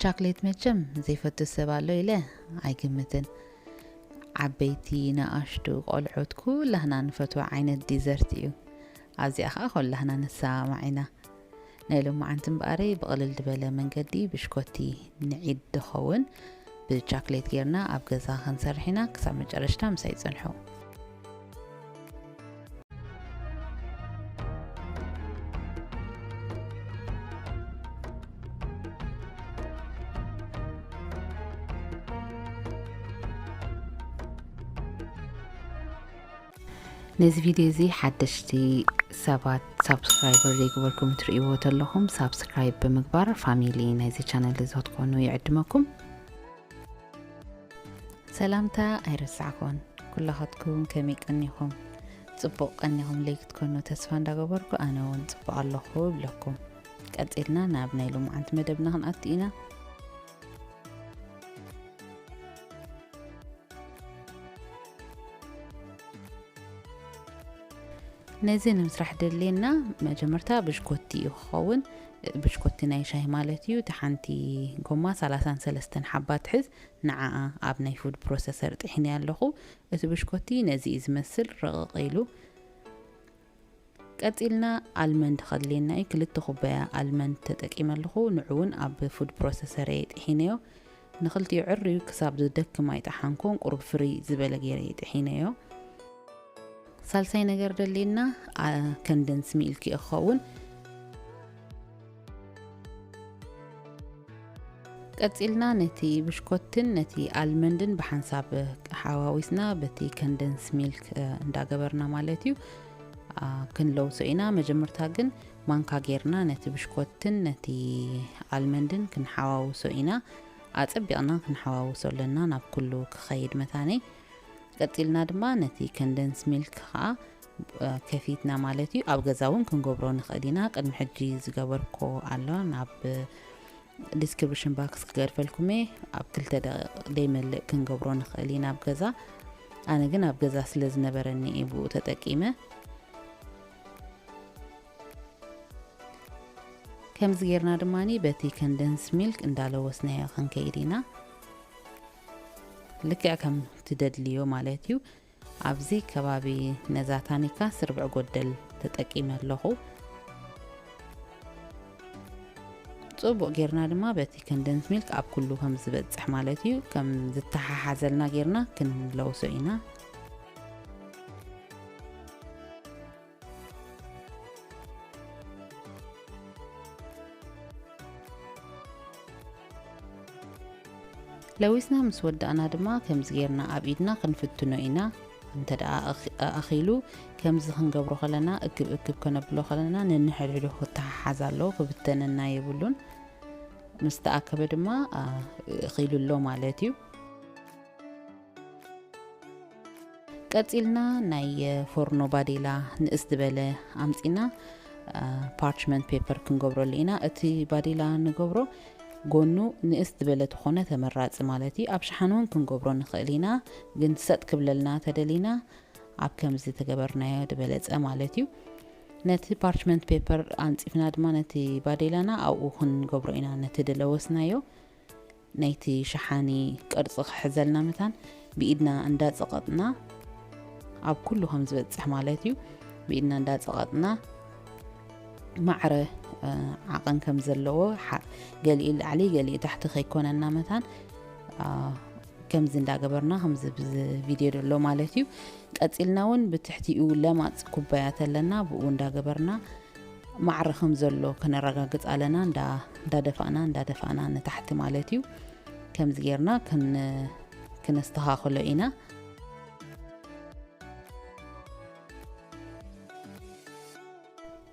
ቻክሌት መቸም ዘይፈቱ ሰብ ኣሎ ኢለ ኣይግምትን። ዓበይቲ፣ ንኣሽቱ፣ ቆልዑት ኩላህና ንፈትዎ ዓይነት ዲዘርት እዩ። ኣብዚኣ ኸኣ ኩላህና ንሰማማዕ ኢና። ናይ ሎማዓንቲ እምበኣረይ ብቕልል ዝበለ መንገዲ ብሽኮቲ ንዒድ ድኸውን ብቻክሌት ጌርና ኣብ ገዛ ክንሰርሕ ኢና። ክሳብ መጨረሽታ ምሳይ ጽንሑ። ነዚ ቪድዮ እዚ ሓደሽቲ ሰባት ሳብስክራይበር ዘይገበርኩም ትርእይዎ ተለኹም ሳብስክራይብ ብምግባር ፋሚሊ ናይዚ ቻነል እዚ ክትኮኑ ይዕድመኩም። ሰላምታ ኣይረሳዕኩን። ኩላኻትኩም ከመይ ቀኒኹም? ጽቡቕ ቀኒኹም ለይ ክትኮኑ ተስፋ እንዳገበርኩ ኣነ እውን ጽቡቕ ኣለኹ እብለኩም። ቀጺልና ናብ ናይ ሎማዓንቲ መደብና ክንኣቱ ኢና። ነዚ ንምስራሕ ደልየና መጀመርታ ብሽኮቲ እዩ ክኸውን። ብሽኮቲ ናይ ሻሂ ማለት እዩ። እቲ ሓንቲ ጎማ ሰላሳን ሰለስተን ሓባ ትሕዝ። ንዓኣ ኣብ ናይ ፉድ ፕሮሰሰር ጥሒነ ኣለኹ። እቲ ብሽኮቲ ነዚ እዩ ዝመስል፣ ረቕቕ ኢሉ። ቀጺልና ኣልመንድ ከድልየና እዩ። ክልተ ኩባያ ኣልመንድ ተጠቂመ ኣለኹ። ንዑ እውን ኣብ ፉድ ፕሮሰሰር እየ ጥሒነዮ። ንኽልቲኡ ዕርዩ ክሳብ ዝደክም ኣይጠሓንኩን፣ ቁሩብ ፍርይ ዝበለ ገይረ እየ ጥሒነዮ። ሳልሳይ ነገር ደልየና፣ አ፣ ከንደንስ ሚልክ እዩ ክኸውን። ቀጺልና ነቲ ብሽኮትን ነቲ ኣልመንድን ብሓንሳብ ሓዋዊስና በቲ ከንደንስ ሚልክ፣ እ፣ እንዳገበርና ማለት እዩ፣ አ፣ ክንለውሶ ኢና። መጀመርታ ግን ማንካ ጌርና ነቲ ብሽኮትን ነቲ ኣልመንድን ክንሓዋውሶ ኢና። ኣጸቢቕና ክንሓዋውሶ ኣለና ናብ ኩሉ ክኸይድ መታነይ። ቀጺልና ድማ ነቲ ከንደንስ ሚልክ ኸኣ፣ እ፣ ከፊትና ማለት እዩ። ኣብ ገዛ እውን ክንገብሮ ንኽእል ኢና። ቅድሚ ሕጂ ዝገበርኮ ኣሎ፣ ናብ ዲስክሪፕሽን ባክስ ክገድፈልኩም እየ። ኣብ ክልተ ደቂቕ ዘይመልእ ክንገብሮ ንኽእል ኢና ኣብ ገዛ። ኣነ ግን ኣብ ገዛ ስለ ዝነበረኒ እየ ብኡ ተጠቂመ። ከምዚ ጌርና ድማኒ በቲ ከንደንስ ሚልክ እንዳለወስናዮ ክንከይድ ኢና። ልክዕ ከም ትደልዮ ማለት እዩ። ኣብዚ ከባቢ ነዛ ታኒካ ስርብዕ ጎደል ተጠቂመ ኣለኹ። ጽቡቕ ጌርና ድማ በቲ ከንደንስ ሚልክ ኣብ ኩሉ ከም ዝበጽሕ ማለት እዩ፣ ከም ዝተሓሓዘልና ጌርና ክንለውሶ ኢና። ለዊስና ምስ ወዳእና ድማ ከምዚ ጌርና ኣብ ኢድና ክንፍትኖ ኢና። እንተ ደኣ ኣኽ-፣ ኣኺሉ ከምዚ ክንገብሮ ከለና፣ እክብ እክብ ከነብሎ ከለና፣ ነንሕድሕዱ ክተሓሓዝ ኣለዎ፣ ክብተነና የብሉን። ምስ ተኣከበ ድማ፣ ኣ፣ እኺሉ ኣሎ ማለት እዩ። ቀጺልና ናይ ፎርኖ ባዴላ ንእስ ዝበለ ኣምጺና፣ አ፣ ፓርችመንት ፔፐር ክንገብረሉ ኢና። እቲ ባዴላ ንገብሮ ጎኑ ንእስ ዝበለ ተኾነ ተመራጺ ማለት እዩ። ኣብ ሸሓን እውን ክንገብሮ ንኽእል ኢና፣ ግን ሰጥ ክብለልና ተደሊና ኣብ ከምዚ ተገበርናዮ ዝበለጸ ማለት እዩ። ነቲ ፓርችመንት ፔፐር ኣንጺፍና ድማ ነቲ ባዴላና ኣብኡ ክንገብሮ ኢና፣ ነቲ ደለወስናዮ። ናይቲ ሸሓኒ ቅርጺ ክሕዘልና መታን ብኢድና እንዳጸቐጥና፣ ኣብ ኩሉ ከም ዝበጽሕ ማለት እዩ፣ ብኢድና እንዳጸቐጥና ማዕረ፣ እ፣ ዓቐን ከም ዘለዎ፣ ሓ-፣ ገሊኡ ላዕሊ ገሊኡ ታሕቲ ከይኮነና መታን፣ አ፣ ከምዚ እንዳገበርና፣ ከምዚ ብዚ ቪድዮ ዘሎ ማለት እዩ። ቀጺልና እውን ብትሕቲኡ ለማጽ ኩባያ ተለና ብኡ እንዳገበርና ማዕረ ከም ዘሎ ከነረጋግጽ ኣለና። እንዳ-፣ እንዳደፋእና፣ እንዳደፋእና ንታሕቲ ማለት እዩ። ከምዚ ጌርና ክን-፣ ክነስተኻኽሎ ኢና።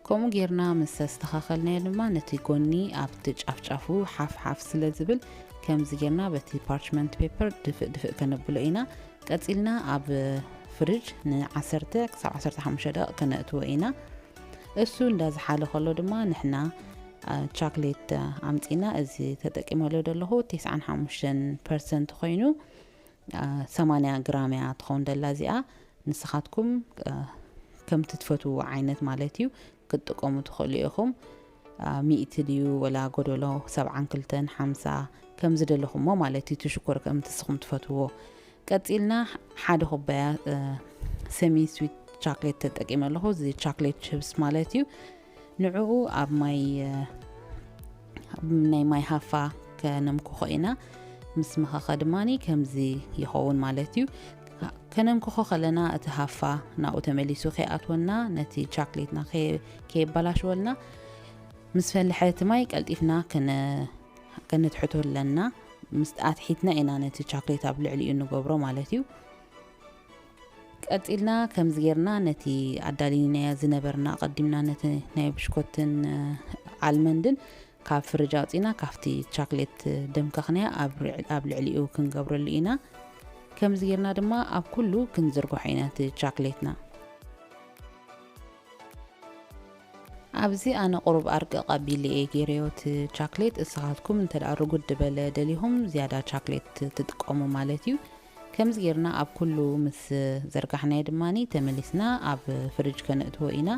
ከምኡ ጌርና ምስ ኣስተኻኸልናዮ ድማ ነቲ ጎኒ ኣብቲ ጫፍጫፉ ሓፍ ሓፍ ስለ ዝብል ከምዚ ጌርና በቲ ፓርችመንት ፔፐር ድፍእ ድፍእ ከነብሎ ኢና። ቀጺልና ኣብ ፍሪጅ ንዓሰርተ ክሳብ ዓሰርተ ሓሙሽተ ደቂቕ ከነእትዎ ኢና። እሱ እንዳዝሓለ ከሎ ድማ ንሕና፣ አ፣ ቻክሌት፣ አ፣ ኣምጺና። እዚ ተጠቂመሉ ዘለኹ ተስዓን ሓሙሽተን ፐርሰንት ኮይኑ፣ አ፣ ሰማንያ ግራም እያ ትኸውን ደላ እዚኣ። ንስኻትኩም፣ አ፣ ከም ትትፈትዎ ዓይነት ማለት እዩ ክትጥቀሙ ትኽእሉ ኢኹም። ሚእቲ ድዩ ወላ ጎደሎ፣ ሰብዓን ክልተን ሓምሳ ከም ዝደለኹሞ ማለት እዩ። ትሽኮር ከም ትስኹም ትፈትዎ። ቀጺልና ሓደ ኩባያ ሰሚ ስዊት ቻክሌት ተጠቂመ ኣለኹ። እዚ ቻክሌት ችፕስ ማለት እዩ። ንዕኡ ኣብ ማይ ናይ ማይ ሃፋ ከነምክኾ ኢና። ምስ መኸኸ ድማ ከምዚ ይኸውን ማለት እዩ። ከነምክኾ ከለና እቲ ሃፋ ናብኡ ተመሊሱ ከይኣትወና፣ ነቲ ቻክሌትና ከየባላሽወልና፣ ምስ ፈልሐ እቲ ማይ ቀልጢፍና ከነትሕቶ ኣለና። ምስ ኣትሒትና ኢና ነቲ ቻክሌት ኣብ ልዕሊኡ ንገብሮ ማለት እዩ። ቀጺልና ከምዚ ጌርና ነቲ ኣዳሊናዮ ዝነበርና፣ ኣቐዲምና ነቲ ናይ ብሽኮትን ኣልመንድን ካብ ፍርጅ ኣውጺና፣ ካብቲ ቻክሌት ደምከኽናዮ ኣብ ልዕሊኡ ክንገብረሉ ኢና። ከምዚ ጌርና ድማ ኣብ ኩሉ ክንዝርግሖ ኢና እቲ ቻክሌትና። ኣብዚ ኣነ ቁሩብ ኣርቂ ቀቢለ እየ ገይረዮ እቲ ቻክሌት። እስኻትኩም እንተ ደኣ ርጉድ ዝበለ ደሊኹም ዝያዳ ቻክሌት ትጥቀሙ ማለት እዩ። ከምዚ ጌርና ኣብ ኩሉ ምስ ዘርጋሕናዮ ድማ ተመሊስና ኣብ ፍርጅ ከነእትዎ ኢና።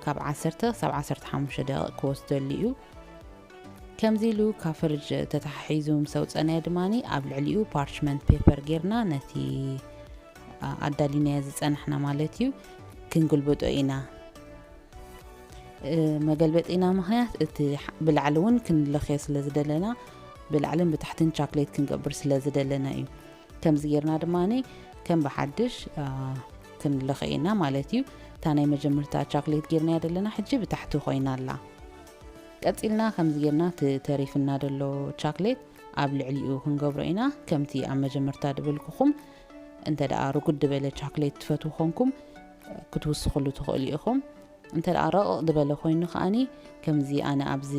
ካብ ዓሰርተ ክሳብ ዓሰርተ ሓሙሽተ ደቂቕ ክወስደሉ እዩ። ከምዚ ኢሉ ካብ ፍርጅ ተታሒዙ ምስ ኣውጸናዮ ድማ ኣብ ልዕሊኡ ፓርችመንት ፔፐር ጌርና ነቲ ኣዳሊናዮ ዝጸናሕና ማለት እዩ ክንግልብጦ ኢና። መገልበጢና ምኽንያት እቲ ብላዕሊ እውን ክንለኽዮ ስለ ዝደለና፣ ብላዕልን ብታሕትን ቻክሌት ክንገብር ስለ ዝደለና እዩ። ከምዚ ጌርና ድማ ከም ብሓድሽ ክንለኽዮ ኢና ማለት እዩ። እታ ናይ መጀመርታ ቻክሌት ጌርናያ ዘለና ሕጂ ብታሕቲ ኮይና ኣላ። ቀጺልና ከምዚ ጌርና እቲ ተሪፍና ዘሎ ቻክሌት ኣብ ልዕሊኡ ክንገብሮ ኢና። ከምቲ ኣብ መጀመርታ ዝበልኩኹም፣ እንተ ደኣ ርጉድ ዝበለ ቻክሌት ትፈትዉ ኮንኩም፣ ክትውስኽሉ ትኽእሉ ኢኹም። እንተ ደኣ ረቕቕ ዝበለ ኮይኑ ከኣኒ፣ ከምዚ ኣነ ኣብዚ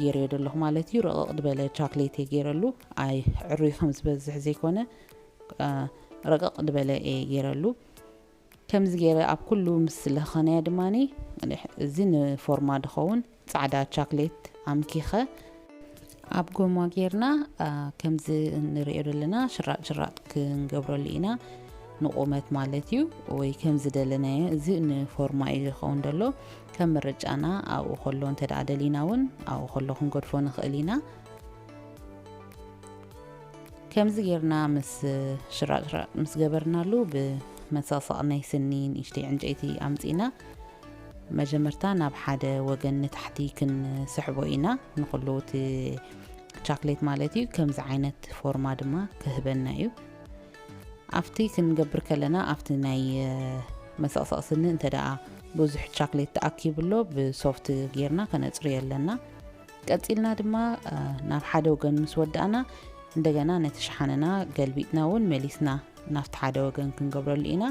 ገይረዮ ዘለኹ ማለት እዩ፣ ረቕቕ ዝበለ ቻክሌት እየ ገይረሉ። ኣይ ዕሩይ ከም ዝበዝሕ ዘይኮነ፣ ረቕቕ ዝበለ እየ ገይረሉ። ከምዚ ገይረ ኣብ ኩሉ ምስ ለኸነያ ድማ፣ እዚ ንፎርማ ድኸውን ጻዕዳ ቻክሌት ኣምኪኸ ኣብ ጎማ ጌርና፣ ከምዚ ንሪኦ ዘለና ሽራጥ ሽራጥ ክንገብረሉ ኢና፣ ንቁመት ማለት እዩ፣ ወይ ከም ዝደለናዮ። እዚ ንፎርማ እዩ ዝኸውን ዘሎ። ከም ምርጫና ኣብኡ ከሎ እንተ ደኣ ደሊና እውን ኣብኡ ከሎ ክንገድፎ ንኽእል ኢና። ከምዚ ጌርና ምስ ሽራጥ ሽራጥ ምስ ገበርናሉ፣ ብመሳሳቕ ናይ ስኒ ንእሽተይ ዕንጨይቲ ኣምጺና፣ መጀመርታ ናብ ሓደ ወገን ንታሕቲ ክንስሕቦ ኢና፣ ንኹሉ እቲ ቻክሌት ማለት እዩ። ከምዚ ዓይነት ፎርማ ድማ ክህበና እዩ። ኣብቲ ክንገብር ከለና፣ ኣብቲ ናይ መሳቕሳቕ ስኒ እንተ ደኣ ብዙሕ ቻክሌት ተኣኪቡ ኣሎ፣ ብሶፍት ጌርና ከነጽርዮ ኣለና። ቀጺልና ድማ ናብ ሓደ ወገን ምስ ወዳእና፣ እንደገና ነቲ ሸሓነና ገልቢጥና እውን መሊስና ናብቲ ሓደ ወገን ክንገብረሉ ኢና።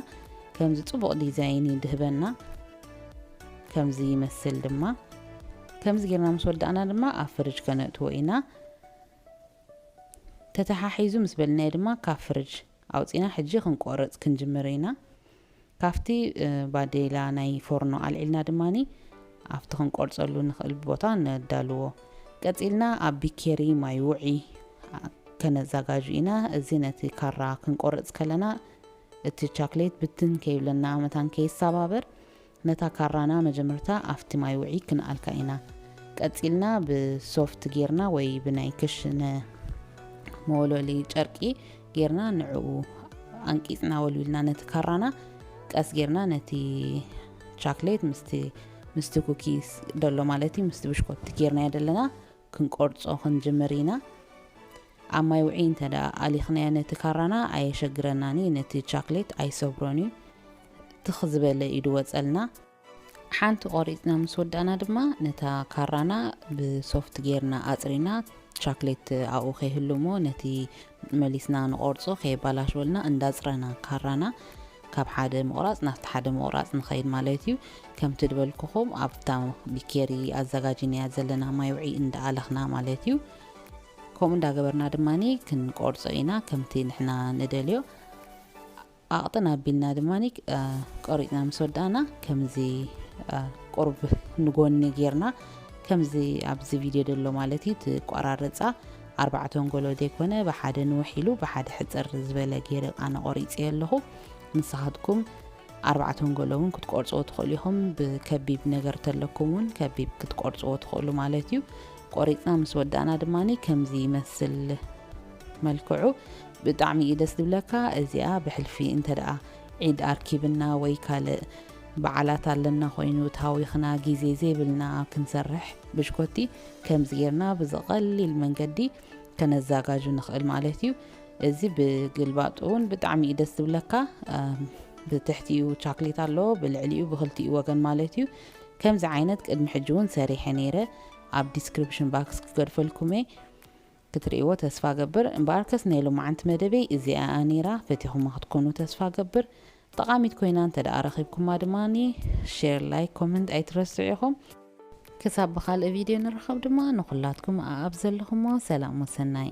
ከምዚ ጽቡቕ ዲዛይን ይድህበና። ከምዚ ይመስል ድማ። ከምዚ ጌርና ምስ ወዳእና ድማ ኣብ ፍርጅ ከነእትዎ ኢና። ተተሓሒዙ ምስ በልናዮ ድማ ካብ ፍርጅ ኣውጺና ሕጂ ክንቆርጽ ክንጅምር ኢና። ካብቲ ባዴላ ናይ ፎርኖ ኣልዒልና ድማኒ ኣብቲ ክንቆርጸሉ ንኽእል ቦታ ነዳልዎ። ቀጺልና ኣብ ቢኬሪ ማይ ውዒ ከነዘጋጁ ኢና። እዚ ነቲ ካራ ክንቆርጽ ከለና እቲ ቻክሌት ብትን ከይብለና መታን ከይሰባበር፣ ነታ ካራና መጀመርታ ኣብቲ ማይ ውዒ ክንኣልካ ኢና። ቀጺልና ብሶፍት ጌርና ወይ ብናይ ክሽነ መወልወሊ ጨርቂ ጌርና ንዕኡ ኣንቂጽና ወልዊልና ነቲ ካራና ቀስ ጌርና ነቲ ቻክሌት ምስቲ፣ ምስቲ ኩኪስ ደሎ ማለት እዩ፣ ምስቲ ብሽኮቲ ጌርናዮ ደለና ክንቆርጾ ክንጅምር ኢና። ኣብ ማይ ውዒ እንተ ደኣ ኣሊኽናዮ ነቲ ካራና ኣየሸግረናን እዩ፣ ነቲ ቻክሌት ኣይሰብሮን እዩ። ትኽ ዝበለ እዩ ድወጸልና። ሓንቲ ቆሪጽና ምስ ወዳእና ድማ ነታ ካራና ብሶፍት ጌርና ኣጽሪና፣ ቻክሌት ኣብኡ ከይህሉ እሞ ነቲ መሊስና ንቆርጾ ከየባላሽወልና እንዳጽረና ካራና ካብ ሓደ ምቑራጽ ናብቲ ሓደ ምቑራጽ ንኸይድ ማለት እዩ። ከምቲ ድበልኩኹም ኣብታ ቢኬሪ ኣዘጋጂናያ ዘለና ማይ ውዒ እንዳኣለኽና ማለት እዩ። ከምኡ እንዳገበርና ድማኒ ክንቆርጾ ኢና ከምቲ ንሕና ንደልዮ። ኣቕጥን ኣቢልና ድማኒ፣ እ፣ ቆሪጽና ምስ ወዳእና ከምዚ፣ እ፣ ቁሩብ ንጎኒ ጌርና ከምዚ ኣብዚ ቪድዮ ደሎ ማለት እዩ። እቲ ቆራርጻ ኣርባዕተ ኣንጎሎ ዘይኮነ ብሓደ ንውሕ ኢሉ ብሓደ ሕጽር ዝበለ ጌረ ኣነ ቆሪጸዮ ኣለኹ። ንስኻትኩም ኣርባዕተ ኣንጎሎ እውን ክትቆርፅዎ ትኽእሉ ኢኹም። ብከቢብ ነገር ተለኩም እውን ከቢብ ክትቆርፅዎ ትኽእሉ ማለት እዩ። ቆሪፅና ምስ ወዳእና ድማ ከምዚ ይመስል መልክዑ። ብጣዕሚ እዩ ደስ ዝብለካ። እዚኣ ብሕልፊ እንተ ደኣ ዒድ ኣርኪብና ወይ ካልእ በዓላት ኣለና ኮይኑ ታዊኽና ግዜ ዘይብልና ክንሰርሕ ብሽኮቲ ከምዚ ጌርና ብዝቐሊል መንገዲ ከነዘጋጁ ንኽእል ማለት እዩ። እዚ ብግልባጡ እውን ብጣዕሚ እዩ ደስ ዝብለካ። ብትሕቲኡ ቻክሌት ኣለዎ፣ ብልዕሊኡ ብክልቲኡ ወገን ማለት እዩ። ከምዚ ዓይነት ቅድሚ ሕጂ እውን ሰሪሐ ነይረ፣ ኣብ ዲስክሪፕሽን ባክስ ክገድፈልኩም እየ። ክትርእይዎ ተስፋ ገብር። እምበኣርከስ ናይ ሎማዓንቲ መደበይ እዚኣ ነይራ። ፈቲኹማ ክትኮኑ ተስፋ ገብር። ጠቓሚት ኮይና እንተ ደኣ ረኺብኩማ ድማ ሼር፣ ላይክ፣ ኮመንት ኣይትረስዑ ኢኹም። ክሳብ ብኻልእ ቪድዮ ንራኸብ ድማ ንኹላትኩም ኣብ ዘለኹሞ ሰላም ወሰናይ።